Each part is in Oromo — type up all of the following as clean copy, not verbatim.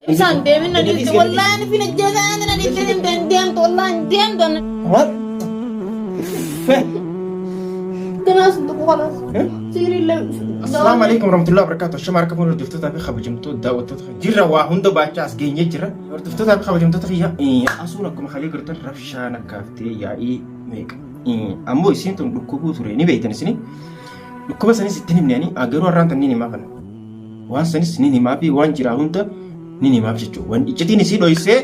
Isaan deemin na dhiifte wallaahi ani fina jeesa ani na dhiifte deemte hin deemtu wallaahi hin deemtu ani. Maal? Ganaa sun tuqu kalas. Siirii illee. Assalaamu alaikum warahmatullahi wabarakatuh. Shama harka fuula hordoftootaa fi kabajamtoota daawwattoota jirra waa hunda baachaa as geenyee jira. Hordoftootaa fi kabajamtoota kiyya asuun akkuma kalee gartan rabshaa nakkaaftee yaa'ii meeqa. Ammoo isiin tun dhukkubuu ture ni beektan isini. Dhukkuba sanis ittiin himne ani garuu har'aan tan ni himaa kana. Waan sanis ni himaa fi waan jiraa hunda ni himaaf jechuudha. Waan iccitiin isii dhoysee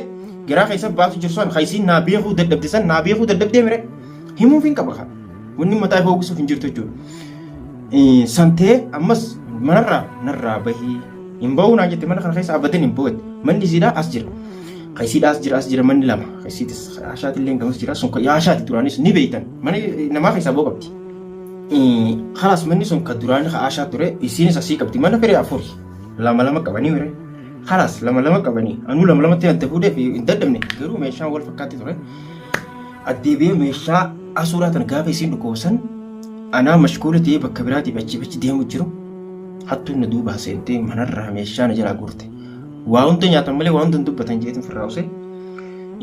garaa keessa baasu jirtu san kan isiin naa beekuu dadhabde san naa beekuu dadhabdee mire himuuf hin qaba. Wanni mataa ifoo uwwisuuf hin jirtu jechuudha. Santee ammas manarraa narraa bahii hin bahuu naan jette mana kana keessa abadan hin bahu manni isiidhaa as jira. Kan isiidhaa as jira as jira manni lama. Kan isiitis Ashaati illee gamas jira sun kan Ashaati duraanis ni beektan mana namaa keessaa bahuu qabdi. Kalaas manni sun kan duraanii kan Ashaa ture isiinis asii qabdi mana firee afuri lama lama qabanii mire. Kalaas lama lama qabanii anuu lama lamatti adda fuudhee fi hin dadhabne garuu meeshaan wal fakkaatti ture. Addeebi'ee meeshaa asuudhaa tan gaafa isiin dhukkubsan anaa mashkuula ta'ee bakka biraatiif achii achi deemu jiru hattuun na duubaa seentee manarraa meeshaa na jalaa guurte. Waa hunda nyaatan malee waa hunda hin dubbatan jeetiin firraa usee.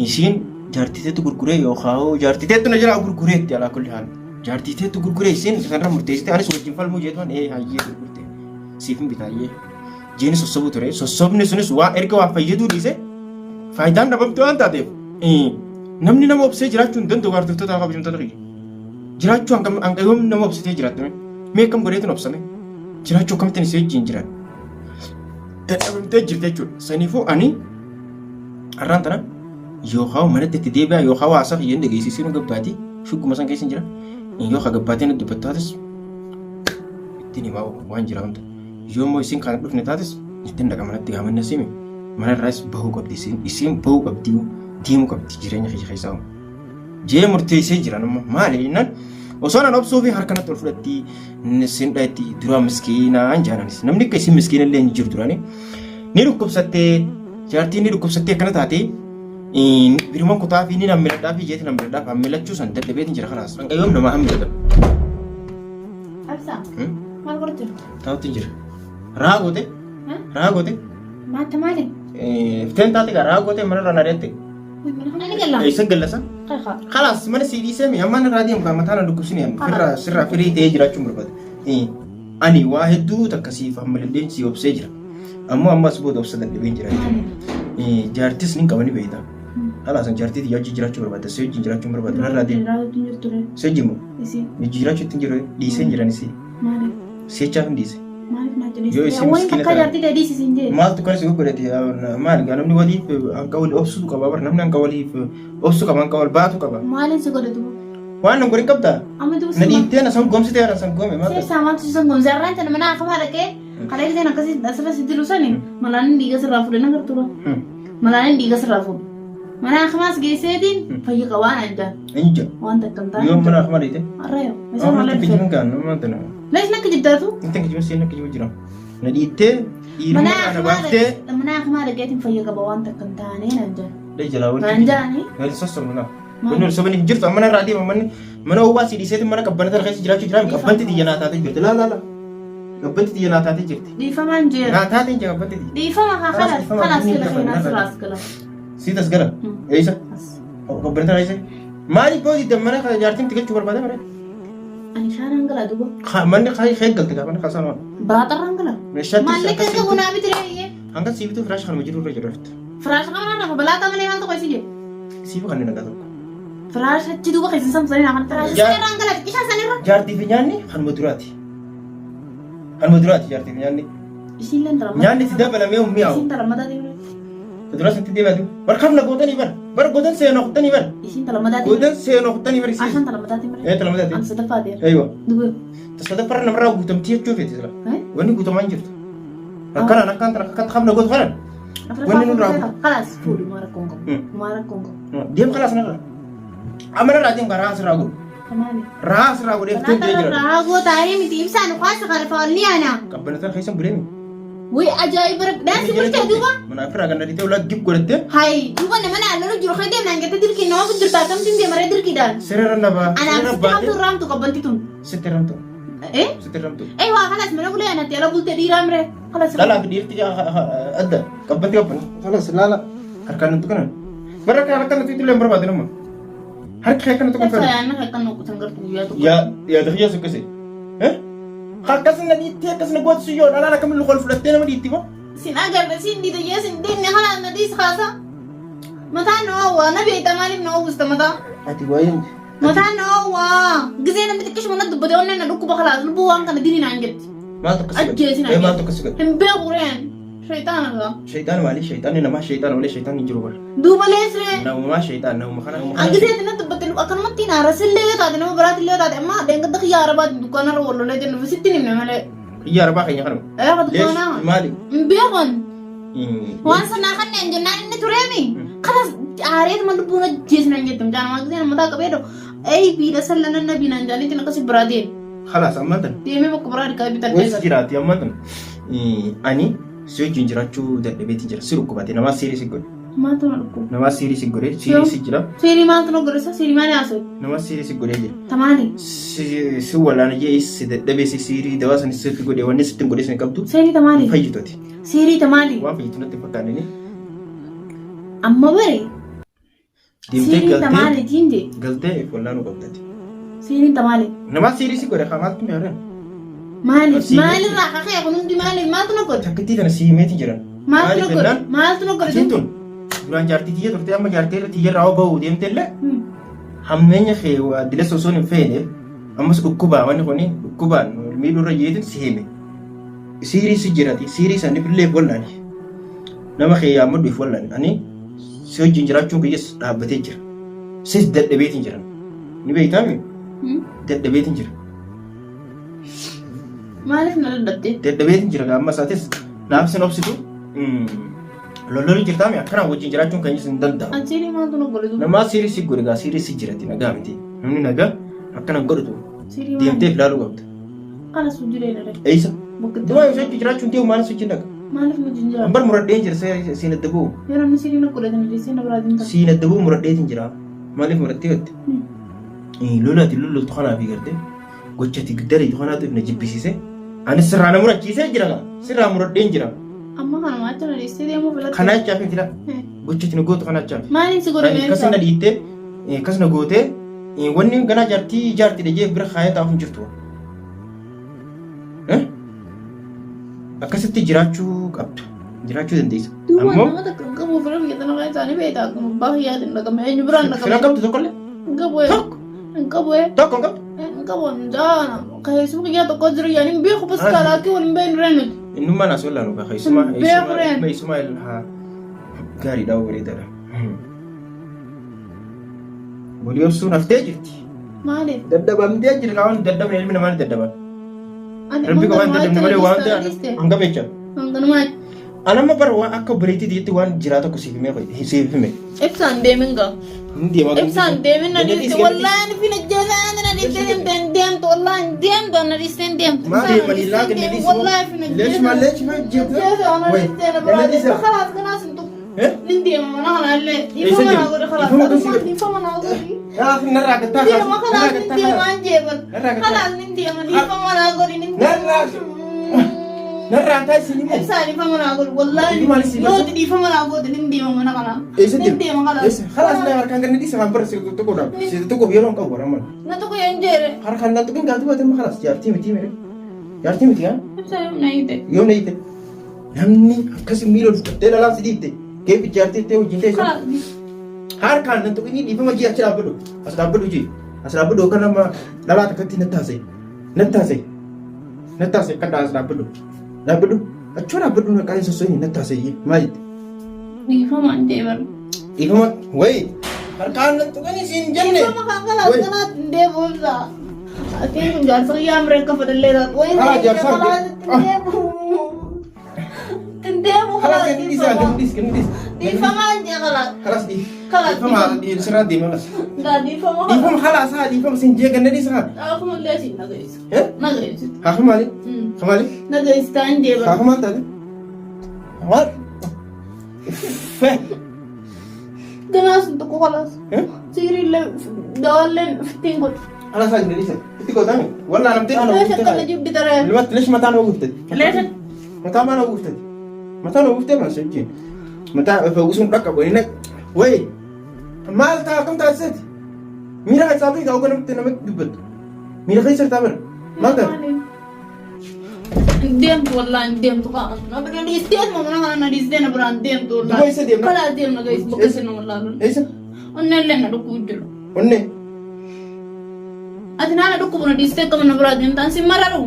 Isiin jaartiteetu gurguree yookaan jaartiteetu na jalaa gurgureetti alaa kulli haala. Jaartiteetu gurguree isiin sanarra murteessite anis wajjin falmuu jeetuman ee hayyee gurgurte siif hin bitaayyee. Jeeni sossobuu ture sossobni sunis waa erga waa fayyaduu dhiise faayidaan dhabamte waan taateef namni nama obsee jiraachuu hin danda'u hordoftoota kabajamtoota kiyya. Jiraachuu hangam hanga yoom nama obsitee jiraatte mee akkam godheetin obsame jiraachuu akkamittiin isii wajjin jiraadha. Dadhabamtee jirti jechuudha. Saniifuu ani har'aan tana yookaan manatti itti deebi'a yookaan haasaa kiyya hin dhageessisiin gabbaati shugguma san keessa hin jira. Yoo gabbaatee na dubbattu taates ittiin himaa waan jira hunda. Yoo immoo isin kan dhufne taates ittiin dhaqa manatti gaamanna simi mana irraas bahuu qabdi isin isin bahuu qabdi deemuu qabdi jireenya kiyya keessaa. Jee murteessee jira nama maali jennaan osoo nan obsuu fi harka natti ol fudhatti sin dhahetti duraa miskiinaan jaananis namni akka isin miskiina illee hin jiru duraanii ni dhukkubsattee jaartiin ni dhukkubsattee akkana taatee biruma kutaa fi ni nammiladhaa fi jeeti nammiladhaa fi hammilachuu san dadhabeetiin jira kalaas hanga yoom namaa hammilata. Absa. Maal godhu jirtu? Taa'utti hin jira. Raa goote? Raa goote? Maata maali? Fteen taate gaa raa goote mana irraa na reette. Ani galla. Eessa gallasa? Kaka. Kalaas mana sii dhiisee mi amma irraa deemu gaa mataa na dhukkubsine firraa sirraa firii ta'ee jiraachuun barbaada. Ani waa hedduu takka siif hammaladheen si obsee jira. Ammoo ammas booda obsa dadhabeen jira jechuudha. Jaartis nin qaba ni beekta. Kalaas jaartii tiyya wajjin jiraachuu barbaada. Si wajjin jiraachuu barbaada. Narraa deemu. Jiraatu jirtu re. Si wajjin moo? Isi. Wajjin jiraachuu ittiin jiru dhiisee hin jiran isii. Maaliif? Si'achaaf hin dhiise. Maaliif naa Yoo jedhee? isin Waan miskiina takka taate. jaartii ta'e dhiisi siin jee. Maaltu kana si godhate maali gaa namni waliif hanqa wal obsutu qaba bar namni hanqa waliif obsu qaba hanqa wal baatu qaba. Maaliin si godhe duuba? Waan nan godhin qabdaa? Amma duuba Na dhiiftee na san gomsitee na san gome maal ta'e? Seebsaa maaltu si sangoomse? Har'aan tana mana akamaa dhaqee kalee giseen akkasii asirra si dilu sani malaanin dhiiga sirraa fuudhe na gartuura. Malaanin dhiiga sirraa fuudhe. Mana akamaas geesseetiin fayya qabaa naan jaan. Eenyu jira? Waan takka hin taane. Yoo mana akamaa dhiite? Har'a yoo. Isa Amma malee itti dhufee. kijiban kaan nama tana. Lees nakka jibdaatu. Itti kijiban seen akka jibu jira. Na dhiittee Mana dhiirummaa kana akamaa baaftee dhaqee mana akamaa dhaqeetiin fayya qaba waan takka hin taane naan jaan. dhee jalaa wal Naan jaani. Wal sossobnu naa. Wanni ol sobanii hin jirtu amma narraa deema manni mana owwaa si dhiiseeti mana qabbana tana keessa jiraachuu jiraami qabbanti tiyya naa taatee jirti laa laa laa qabbanti tiyya naa taatee jirti Dhiifamaan jeera. naa taatee jira qabbanti tiyya Dhiifama haa Kalaas kalas dhiifama kalas inni gala lafa keenyaa narra sirraas gala. sii tas gara eessa qabbana tana keessa maaliif boo diddan mana kana jaartiin itti galchuu barbaada mana Ani shaanaan gala duuba. Manni kee galte gaa mana kaasaan waan Biraaxarraan gala. meeshaatti Maallaqa akka bunaa bitiree iyyee. hanga sii bituu firaasha kanuma jiru irra jira rafte Firaasha kana lafa balaaxaa malee maal tokko isii jedhu. siif kan nagaa tokko Firaasha achi duuba keessa samsanii naa kana firaasha sanirraan gala xiqqishaa sanirra. Jaartii fi nyaanni kanuma duraati. Kanuma duraati jaartii fi nyaanni. Isiin leen talammataa. Nyaanni itti dabalamee mi'aawu. Isiin talammataa deemee. Dura sitti deebi'atu. Bar kafna gootanii bar. Bar gootan seenoo kuttanii bar. Isiin talammataa deemee. Gootan seenoo kuttanii bar isiin. Ashaan talammataa deemee. Ee talammataa An deemee. sadaffaa deema. Eeywa. Duuba. Sadaffarra namarraa guutamtii jechuu feeti sila. Eh? Wanni guutamaa hin jirtu. Akkanaan akkaan tana akkatti kafna gootu kanan. Wanni nurraa guutu. Kalaas fuudhu maa rakkoon qabu. Maa rakkoon qabu. Deem kalaas narraa. Amma narraa deem karaa asirraa godhu. Maali? Raa asirraa godhee fitee jira jira. Rahaa gootaanii miti ibsaan kwaasa kana fa'alni ana. Qabbanataan keessan buleemi. Way ajaa'iba rabbi. Daansi bulchaa duuba. Mana ofirraa kan dhadhitee ulaa gib godhattee Hay duuba nama naan lolu jiru kan deemnaan jettee dirqiin nama jirta akkamittiin deemaree dirqiidhaan. sirra nabaa Anaaf sirra sitti baatee hamtuu raamtu qabbanti tun. sitti ramtu. Eh? Sitti irramtu. Ee waa kanas mana bulee anatti ala bultee dhiiraa miree. Kalas. Dhalaa fi dhiirti adda qabbanti qabban. Kalas laala harkaan hin tuqanan. Bara kan harkaan nuti illee hin barbaadin amma. Harki kee akkana tuqan Ibsa fedha. yaanna kan nu kutan gartuu guyyaa tokko. Yaa yaada kiyya sukkise. Eh? Akkas na dhiittee akkas na gootu yoo dhalaan akkamiin luka ol fudhattee nama dhiitti moo? Sin agarre sin diida jee sin diinne kalas na dhiis kaasa. Mataan na oowwaa na beekta maaliif na oowwista mataa? Ati waa'ee Mataan na oowwaa. Gizee namni xiqqishuma na dubbate onneen na dhukkuba kalaas lubbuu waan kana dini naan jetti. Maaltu akkas godhe? Ajjeesi naan Eh, maaltu akkas godhe? Hin beeku reen. Shayxaana gaa. Shayxaan maali? Shayxaanni namaa shayxaana malee shayxaanni hin jiru bara. Duuba leesree. Namumaa shayxaan namuma kana. An gizee ati na dubbatte akkanumatti na arasillee yoo taate nama biraatillee yoo taate amma dheengadda kiyya arabaatiin dukkaanarra wal lolee jennu sitti hin himne malee. Kiyya arabaa keenya kanuma. Ee ka Lees dukkaanaa. maali? Hin beekan. Waan sanaa kanneen jennaan inni tureemi. Kanas aareetuma lubbuun ajjeesna hin jettu mucaan waan gisee mataa qabee dho. Ey biidha sallana nabii naan jaaniitiin akkasi biraa deeme. Khalaas ammaan tan. Deemee bakka biraa dhiqaa bitadhee Wayis gala. jiraati ammaan tan. Ani si wajjin jiraachuu dadhabeetiin jira. Si dhukkubate namaa siirii si godhe. Maaltu na dhukkuba? Namaa siirii si godhe siirii si jira. Siirii maaltu na godhe? Siirii maali haasa'u? Namaa siirii si godhee jira. Tamaani. Si si walaana jee si dadhabee si siirii dawaa san sitti godhe wanni sitti hin godhe sin qabdu. Siirii tamaani. Fayyitoti. Siirii tamaali. Waan fayyitu natti hin fakkaanne ni. Amma bare Deemtee siirii galtee tamaali tiin jee. galtee wallaanuu qabdati. Siiriin tamaali. Namaa siirii si godhe haa maaltu mi'aaran? Maaliif? Siirii- Maalirraa kakee kun hundi maaliif? Maaltu na godhe? Takkittii tana si himeeti jiran. Maaltu na Maaliif godhe? jennaan? Maaltu na godhe? Isiin tun duraan jaartii tiyya turte amma jaartii irra tiyya irraa bahuu deemte illee Hmm. hammeenya kee waa dileessa osoo hin feene ammas dhukkubaa wanni kuni dhukkubaan miidhuu irra jeetin si hime. Siirii si jirati siirii saniif illee wallaani. Nama kee yaammadhu if wallaani. Ani si wajjin jiraachuun kiyyas dhaabbatee jira. Sis dadhabeetiin jira. Ni beektaami? Hmm? Dadhabeetiin jira. Maaliif na dadhabde? Dadhabeetiin jira amma isaatis naaf sin obsitu. Lollolii jirtaami akkanaan wajjin jiraachuun keenyas hin danda'amu. An siirii maaltu na godhe? Namaa siirii si godhe gaa siirii si jirati nagaa miti. Namni nagaa akkana godhatu Siirii maali? deemtee ilaaluu qabda. Kana sujjiree dha. Eessa? Bakka Dumaa yoo sochii jiraachuun deemu maal sochii naqa? Maaliif nu jinjira? Bar muradheen jira siin adda bu'u. Yeroo inni siirii na godhatan dhiisee na biraa deemta. Siin adda bu'u muradheetiin jira. Maaliif murattee gatte? Lola ati lololtu kanaa fi gartee gocha ati dariitu kanaatu na jibbisiise. Ani sirraa na murachiisee jira gaa. Sirraa muradheen jira. Amma kanuma achi na dhiistee deemuu filatte. Kanaa jechaaf miti laa. Gocha ati na gootu kanaa jechaaf. Maaliin si godhe Akkas na dhiittee akkas na gootee wanni ganaa jaartii jaartiidha jee bira kaayee taa'uuf hin jirtu. Akkasitti jiraachuu qabda. Jiraachuu dandeessa. Duuba Ammoo nama takka hin qabu fira biyya tana keessa ni beekta akkuma abbaa kiyyaatiin dhaqame eenyu biraan dhaqame. fira qabdu tokkollee Hin qabu Tokko. hin qabu tokko hin qabdu. hin qabu jaana keessuma kiyyaa tokko jiru yaani hin beeku bas kalaakii wal hin beeknu ree nuti. Innummaan as wallaanu kaa keessumaa Hin beeku reen. keessumaa haa gaariidha bareedaadha. Walii obsuun haftee jirti. Maaliif? Dadhabamtee jirti kaa waan dadhabne ilmi namaa ni dadhaba. Ani Rabbi qofaan hin dadhabne malee waan ta'e. hangam jecha. Hanganumaa Anamma bara waan akka obboleettii tiyyatti waan jiraa tokko siif himee qoy siif hime. Ibsaan deemin gaa. Hin deema. Ibsaan deemin na dhiiste wallaahi ani fi najjeesaan ani na dhiiste deemte hin deemtu wallaahi hin deemtu ani na dhiiste hin deemtu. Maal Ibsaan na deemanii dhiiste laa hin ganna deemu dhiisi. wallaahi fi Leesh maal najjeesaan. leesh maal jeetu. Najjeesaan na Wai. dhiiste na biraa Ganna deemte dhiisa. khalaas kanaas hin tuqu. Eh? Nin deema mana kanaallee. Eessa Dhiifama naa deema? godhe khalaas. Dhiifama gosi Adummaan godhe. dhiifama naa godhi. Kanaaf narraa gattaa Deema khalaas nin gattaa deemaan jeeban. Narraa gattaa. Khalaas nin deema dhiifama naa godhi nin Narraa. Narraa taa isin himu. Ibsaan dhiifama naa godhi wallaahi Dhiifama maali si yoo godhe? dhiifama naa godhi nin deema mana kanaa. Eessa Nin deema? deema khalaas. Eessa? Khalaas na harkaan ganna dhiisa waan bara si tokkodha. Si tokkoof yeroo hin qabu bara mana. Na tuqu hin jeere. Harkaan na tuqin gaatu baate khalaas jaartii miti mere. Jaartii miti haa? Ibsaa yoom na hiite. Yoom na hiite? Namni akkasi miila ol fudhattee dhalaan si dhiibte. Keefi jaartii ta'e wajjin teessu. Khalaas. Harkaan na tuqinii dhiifama jii achi dhaabbadhu. As dhaabbadhu jii. As dhaabbadhu yookaan nama dhalaa takkatti natti haasa'e. Natti haasa'e. Natti haasa'e kan as dhaabbadhu. Dhaabbadhu. Achoo dhaabbadhu na qaanii sosso'ini natti haasa'e maal jette? Dhiifama hin deeman. Dhiifama wayi. Harkaan na tuqanii siin jenne. Dhiifama kan khalaas Wayi. kanaatti hin deebi'u ibsaa. Atiin kun jaarsa kiyyaa miree akka fedhallee taatu. Wayi Karaa jaarsaa khalaas itti hin deebi'u. Itti hin deebi'u Khalaas khalaas ganni dhiisa dhiifama. ganni dhiis ganni dhiis. Dhiifama hin jee khalaas. Khalaas dhiif. Khalaas Dhiifama sirraa deema khalaas. Gaa dhiifama khalaas. Dhiifama khalaas haa dhiifama siin jee ganna dhiisa haa. Akkuma illee siin dhageessu. Eh? Dhageessu. Haa maali? Haa maali? Dhageessu ta'an jeeba. Haa maal taate? Maal? Fee. Ganaas hin tuqu khalaas. Eh? Siiriillee dawaalleen fittiin godhu. Khalas haa gadi dhiisan. Itti gootaami. Wallaa namtee ana Leesha akkana jibbitare. Limatti leesh mataa nama guuftati. Leesha. Mataa maal guuftati? Mataa nama guuftee maal sojjiin? Mataa uwwisuun dhaqqabu inni wayi maal ta'a akkam taasiseeti? Miira keessaa beekaa oga namatti namatti dubbattu. Miira keessa jirtaa bara. Maal ta'a? Deemtu wallaahi hin deemtu kaa. Na bira dhiistee mana kana na dhiistee na biraan deemtu Duba wallaahi. eessa deemna? Kalaa deemna ga'is bakka isin wallaalu. Eessa? Onneen illee na dhukkubu jiru. Onnee. Ati naana dhukkubu na dhiistee akkama na biraa deemtaan si mararu.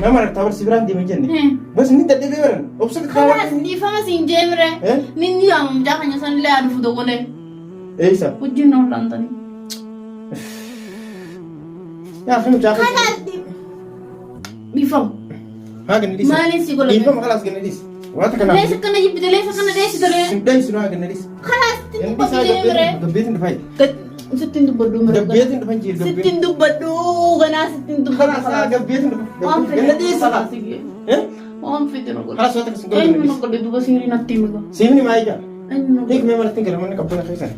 Nama rakkaa barsi biraan deema jenne. Bas inni dadhabee baran. Obsa Kalaas dhiifama siin jeemre. Eh? Ninni yaama mucaa keenya san illee haa dhufu doggolee. Eessa? Wajjin na wallaantanii. Yaa fi mucaa keessa. Kalaas dhiifama. Haa ganni dhiisa. Maaliin si godhame? Dhiifama kalaas ganni dhiisa. Waanta kanaaf. Lees akkana jibbite lees akkana dheessi tolee. Sin dheessu naa ganni dhiisa. Kalaas sitti dubbadhu jeemre. Gabbeetiin dhufaa. Sitti hin dubbadhu mire. Gabbeetiin dhufan jiru. Sitti hin dubbadhu ganaa sitti hin dubbadhu. Kalaas haa gabbeetiin dhufa. Waan Ganni fedhe dhiisa. kalaas iyyee. Eh? Waan fedhe na godhe. Kalaas waanta akkasii godhu Eenyu ganni na dhiisa. godhe duuba siirii natti himi. Siifni maa egaa? Eenyu na godhe? Hiikmee manatti gara manni qabbana keessan.